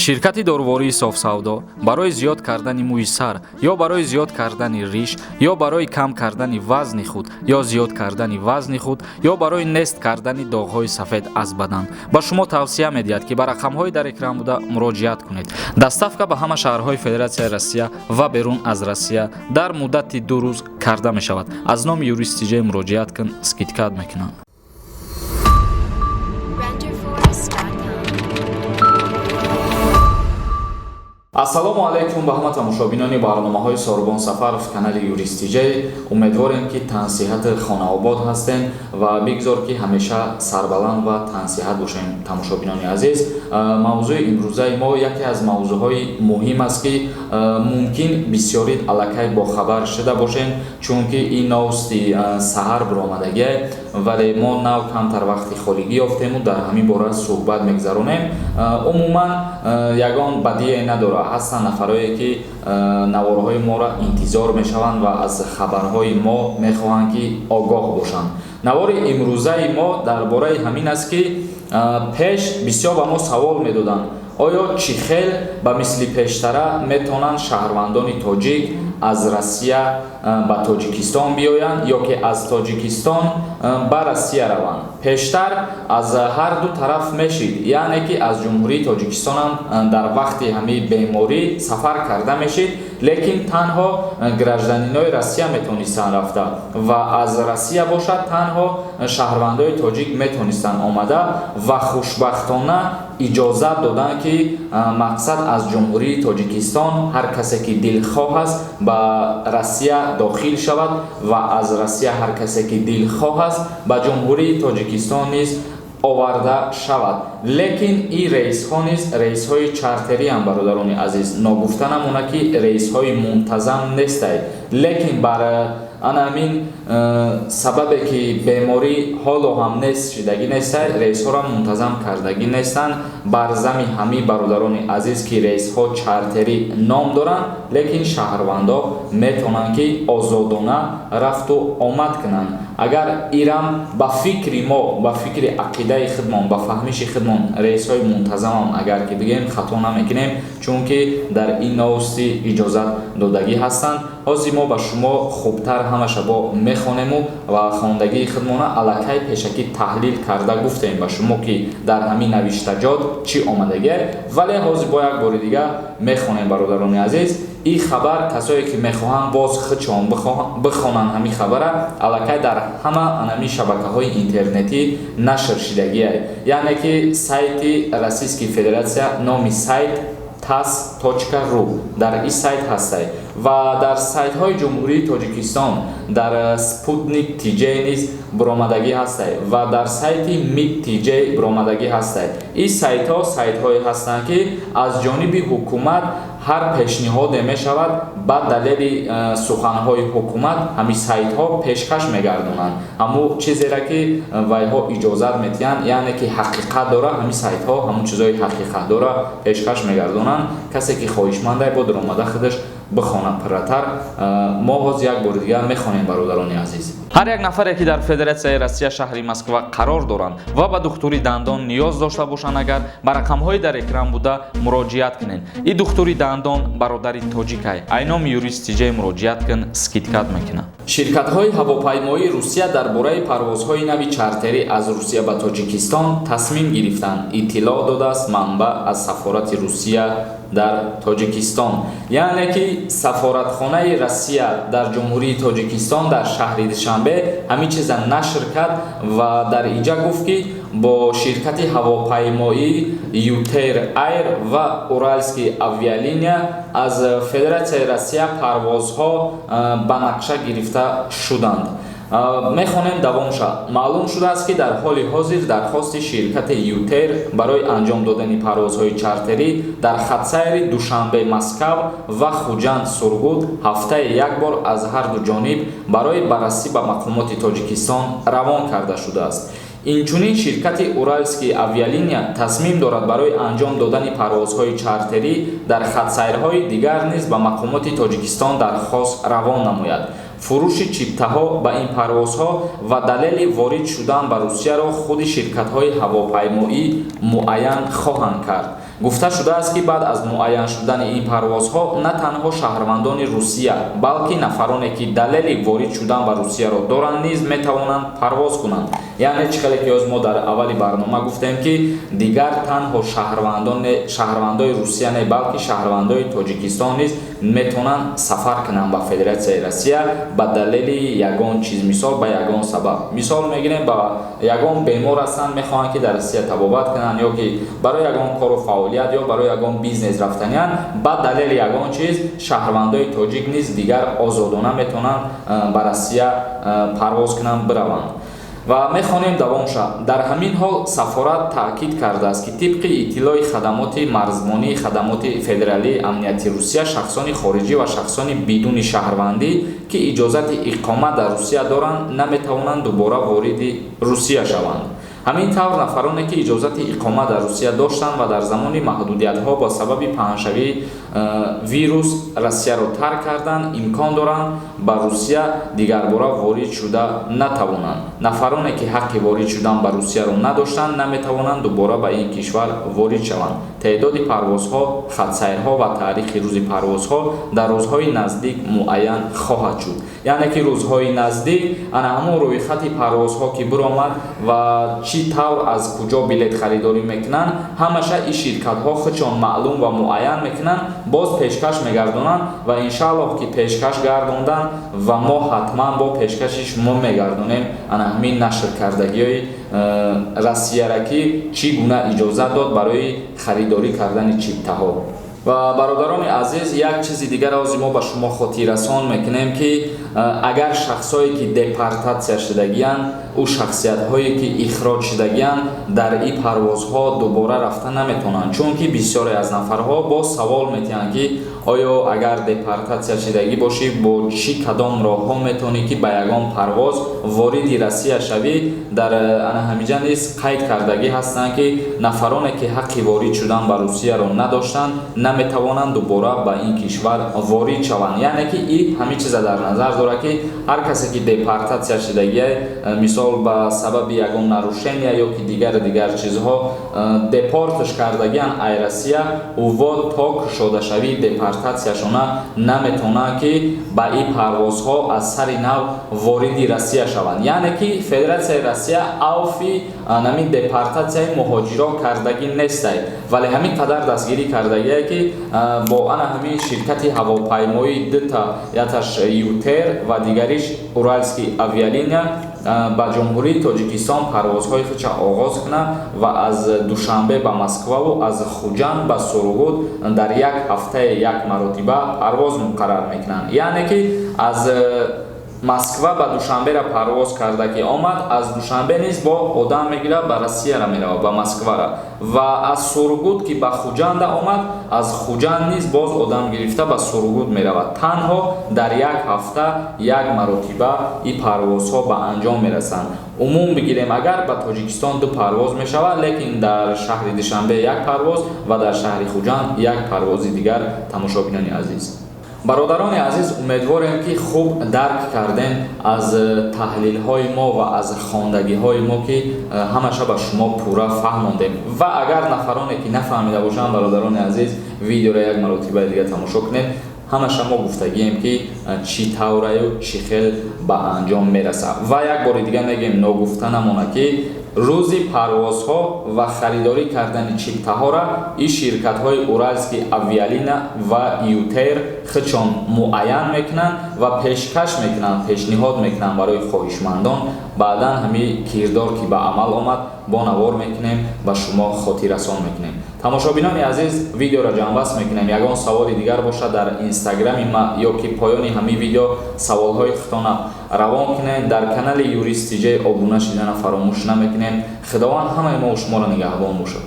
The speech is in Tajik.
Ширкати дорувории Софсавдо барои зиёд кардани мӯи сар ё барои зиёд кардани риш ё барои кам кардани вазни худ ё зиёд кардани вазни худ ё барои нест кардани доғҳои сафед аз бадан ба шумо тавсия медиҳад, ки ба рақамҳои дар экран буда муроҷиат кунед. Доставка ба ҳама шаҳрҳои Федератсияи Россия ва берун аз Россия дар муддати 2 рӯз карда мешавад. Аз номи Юрист Тиҷей муроҷиат кун, скидка мекунанд. Renderforest.com. Ассалому алайкум ба ҳама тамошобинони барномаҳои Сорбон Сафаров, канали Юрист Тиҷей. Умедворем, ки тансиҳати хонаобод ҳастем ва бигзор, ки ҳамеша сарбаланд ва тансиҳат бошем. Тамошобинони азиз, мавзӯи имрӯзаи мо яке аз мавзӯъҳои муҳим аст, ки мумкин бисёрид аллакай бохабар шуда бошем, чунки ин новости саҳар биромадагие, вале мо нав камтар вақти холигӣ ёфтему дар ҳамин бора суҳбат мегузаронем. Умуман, ягон бадие надорад. Ҳастанд нафарое, ки наворҳои моро интизор мешаванд ва аз хабарҳои мо мехоҳанд, ки огоҳ бошанд. Навори имрӯзаи мо дар бораи ҳамин аст, ки пеш бисёр ба мо савол медоданд: оё чӣ хел ба мисли пештара метавонанд шаҳрвандони тоҷик аз Россия ба Тоҷикистон биёянд ё ки аз Тоҷикистон ба Россия раванд? Пештар аз ҳар ду тараф мешид, яъне ки аз Ҷумҳурии Тоҷикистонам дар вақти ҳамин беморӣ сафар карда мешид, лекин танҳо гражданинои Россия метавонистанд рафта ва аз Россия бошад, танҳо шаҳрвандои тоҷик метавонистанд омада. Ва хушбахтона иҷозат доданд, ки мақсад аз Ҷумҳурии Тоҷикистон ҳар касе ки дилхоҳ аст, ба Россия дохил шавад ва аз Россия ҳар касе ки дилхоҳ аст, ба Ҷумҳурии Тоҷикистон низ оварда шавад. Лекин ин рейсҳо низ рейсҳои чартериам, бародарони азиз. Ногуфта намона, ки рейсҳои мунтазам нестай, лекин бар ана ҳамин сабабе, ки беморӣ ҳоло ҳам нест шидагӣ нестай, рейсҳоро мунтазам кардагӣ нестанд. Бар зами ҳамин, бародарони азиз, ки рейсҳо чартерӣ ном доранд, лекин шаҳрвандо метавонанд, ки озодона рафту омад кунанд. Агар ирам ба фикри мо, ба фикри ақидаи худмон, ба фаҳмиши худмон, рейсҳои мунтазамам агар ки бигӯем, хато намекунем, чунки дар ин новости иҷозат додагӣ ҳастанд. Ҳозир мо ба шумо хубтар ҳамаша бо мехонему ва хондагии худмона аллакай пешакӣ таҳлил карда гуфтем ба шумо, ки дар ҳамин навиштаҷот чӣ омадагие. Вале ҳозир бо як бори дига мехонем, бародарони азиз. Ин хабар, касое ки мехоҳанд боз худшон бихонанд, ҳамин хабара аллакай дар ҳама анами шабакаҳои интернетӣ нашр шидагие, яъне ки сайти Российский Федерация, номи сайт tass.ru, дар ин сайт ҳастай ва дар сайтҳои Ҷумҳурии Тоҷикистон, дар Спутник ТЖ низ биромадагӣ ҳастай ва дар сайти МИД ТЖ биромадагӣ ҳастай. Ин сайтҳо сайтҳое ҳастанд, ки аз ҷониби ҳукумат ҳар пешниҳоде мешавад, ба далели суханҳои ҳукумат ҳамин сайтҳо пешкаш мегардонанд. Ҳамун чизеро, ки вайҳо иҷозат метиҳанд, яъне ки ҳақиқат дора, ҳамин сайтҳо ҳамун чизҳои ҳақиқат дора пешкаш мегардонанд. Касе ки хоҳишмандай, бо даромада худаш бихонад пурратар. Мо ҳозир як бори дигар мехонем, бародарони азиз. Ҳар як нафаре, ки дар Федератсияи Россия, шаҳри Москва қарор доранд ва ба духтури дандон ниёз дошта бошанд, агар ба рақамҳои дар экран буда муроҷиат кунед. Ин духтури дандон бародари тоҷикай. Айноми Юрист Тиҷей муроҷиат кун, скидка мекунад. Ширкатҳои ҳавопаймоии Русия дар бораи парвозҳои нави чартерӣ аз Русия ба Тоҷикистон тасмим гирифтанд, иттилоъ додааст манбаъ аз сафорати Русия дар Тоҷикистон. Яъне ки сафоратхонаи Россия дар Ҷумҳурии Тоҷикистон, дар шаҳри Душанбе, ҳамин чиза нашр кард ва дар инҷа гуфт, ки бо ширкати ҳавопаймоӣ Ютэйр Айр ва Уральский авиалиния аз Федератсияи Россия парвозҳо ба нақша гирифта шуданд. Мехонем давомша. Маълум шудааст, ки дар ҳоли ҳозир дархости ширкати Ютэйр барои анҷом додани парвозҳои чартерӣ дар хатсайри Душанбе Москав ва Хуҷанд Сургут ҳафтае як бор аз ҳар ду ҷониб барои баррасӣ ба мақомоти Тоҷикистон равон карда шудааст. Инчунин ширкати Уральский авиалиния тасмим дорад барои анҷом додани парвозҳои чартерӣ дар хатсайрҳои дигар низ ба мақомоти Тоҷикистон дархост равон намояд. Фурӯши чиптаҳо ба ин парвозҳо ва далели ворид шудан ба Русияро худи ширкатҳои ҳавопаймоӣ муайян хоҳанд кард. Гуфта шудааст, ки баъд аз муайян шудани ин парвозҳо на танҳо шаҳрвандони Русия, балки нафароне, ки далели ворид шудан ба Русияро доранд, низ метавонанд парвоз кунанд. Яъне чӣ хеле ки ҳоз мо дар аввали барнома гуфтем, ки дигар танҳо шаҳрвандои Русия не, балки шаҳрвандои Тоҷикистон низ метавонанд сафар кунанд ба Федератсияи Россия ба далели ягон чиз, мисол, ба ягон сабаб. Мисол мегирем, ба ягон бемор ҳастанд, мехоҳанд, ки дар Россия табобат кунанд, ё ки барои ягон кору фаъолият ё барои ягон бизнес рафтаниянд. Ба далели ягон чиз шаҳрвандои тоҷик низ дигар озодона метавонанд ба Россия парвоз кунанд, бираванд. Ва мехонем давомша. Дар ҳамин ҳол сафорат таъкид кардааст, ки тибқи иттилои хадамоти марзбонии Хадамоти федералии амнияти Русия, шахсони хориҷӣ ва шахсони бидуни шаҳрвандӣ, ки иҷозати иқомат дар Русия доранд, наметавонанд дубора вориди Русия шаванд. Ҳамин тавр, нафароне, ки иҷозати иқомат дар Русия доштанд ва дар замони маҳдудиятҳо ба сабаби паҳншавии вирус Россияро тарк карданд, имкон доранд ба Русия дигарбора ворид шуда натавонанд. Нафароне, ки ҳаққи ворид шудан ба Русияро надоштанд, наметавонанд дубора ба ин кишвар ворид шаванд. Теъдоди парвозҳо, хатсайрҳо ва таърихи рӯзи парвозҳо дар рӯзҳои наздик муайян хоҳад шуд. Яъне ки рӯзҳои наздик ана ҳамон рӯйхати парвозҳо ки биромад ва чӣ тавр, аз куҷо билет харидорӣ мекунанд, ҳамаша ин ширкатҳо худшон маълум ва муайян мекунанд, боз пешкаш мегардонанд. Ва иншааллоҳ, ки пешкаш гардонданд ва мо ҳатман бо пешкаши шумо мегардонем ана ҳамин нашр кардагиҳои Россияра, ки чӣ гуна иҷозат дод барои харидорӣ кардани чиптаҳо. Ва, бародарони азиз, як чизи дигар ҳозир мо ба шумо хотиррасон мекунем, ки агар шахсое, ки депортатсия шудагиянд, ӯ шахсиятҳое, ки ихроҷ шудагиянд, дар ин парвозҳо дубора рафта наметавонанд, чунки бисёре аз нафарҳо боз савол метиҳанд, ки оё агар депортатсия шудагӣ бошӣ, бо чӣ кадом роҳҳо метавонӣ, ки ба ягон парвоз вориди Россия шавӣ? Дар ана ҳамиҷа низ қайд кардагӣ ҳастанд, ки нафароне, ки ҳаққи ворид шудан ба Русияро надоштанд, наметавонанд дубора ба ин кишвар ворид шаванд. Яъне ки и ҳамин чиза дар назар дорад, ки ҳар касе, ки депортатсия шудагия, мисол, ба сабаби ягон нарушения ё ки дигар дигар чизҳо депортш кардагиянд ай Россия, ӯво то кушодашавии депортатсияшона наметавонанд, ки ба ин парвозҳо аз сари нав вориди Россия шаванд. Яъне ки Федератсияи Россия авфи ҳамин депортатсияи муҳоҷиро кардагӣ нестай, вале ҳамин қадар дастгирӣ кардагие, ки бо ана ҳамин ширкати ҳавопаймоии дута, яташ ЮТэйр ва дигариш Уральский авиалиния, ба Ҷумҳурии Тоҷикистон парвозҳои худша оғоз кунад ва аз Душанбе ба Москваву аз Хуҷанд ба Сургут дар як ҳафтае як маротиба парвоз муқаррар мекунанд. Яъне ки аз Москва ба Душанбера парвоз карда ки омад, аз Душанбе низ бо одам мегирад, ба Россияра меравад, ба Москвара, ва аз Сургут ки ба Хуҷанда омад, аз Хуҷанд низ боз одам гирифта ба Сургут меравад. Танҳо дар як ҳафта як маротиба ин парвозҳо ба анҷом мерасанд. Умум бигирем агар, ба Тоҷикистон ду парвоз мешавад, лекин дар шаҳри Душанбе як парвоз ва дар шаҳри Хуҷанд як парвози дигар. Тамошобинони азиз, бародарони азиз, умедворем, ки хуб дарк кардем аз таҳлилҳои мо ва аз хондагиҳои мо, ки ҳамаша ба шумо пурра фаҳмондем. Ва агар нафароне, ки нафаҳмида бошанд, бародарони азиз, видеоро як маротибаи дига тамошо кунед. Ҳамаша мо гуфтагием, ки чӣ тавраю чӣ хел ба анҷом мерасад. Ва як бори дига мегӯем, ногуфта намонад, ки рӯзи парвозҳо ва харидорӣ кардани чиптаҳора ин ширкатҳои Уральский авиалиния ва ЮТэйр худшон муайян мекунанд ва пешкаш мекунанд, пешниҳод мекунанд барои хоҳишмандон. Баъдан ҳамин кирдор ки ба амал омад, бо навор мекунем, ба шумо хотиррасон мекунем. Тамошобинони азиз, видеоро ҷамъбаст мекунем. Ягон саволи дигар бошад, дар инстаграми ма ё ки поёни ҳамин видео саволҳои худтона равон кунед. Дар канали Юрист Тиҷей обуна шидана фаромӯш намекунем. Худованд ҳамаи мо шуморо нигаҳбон бошад.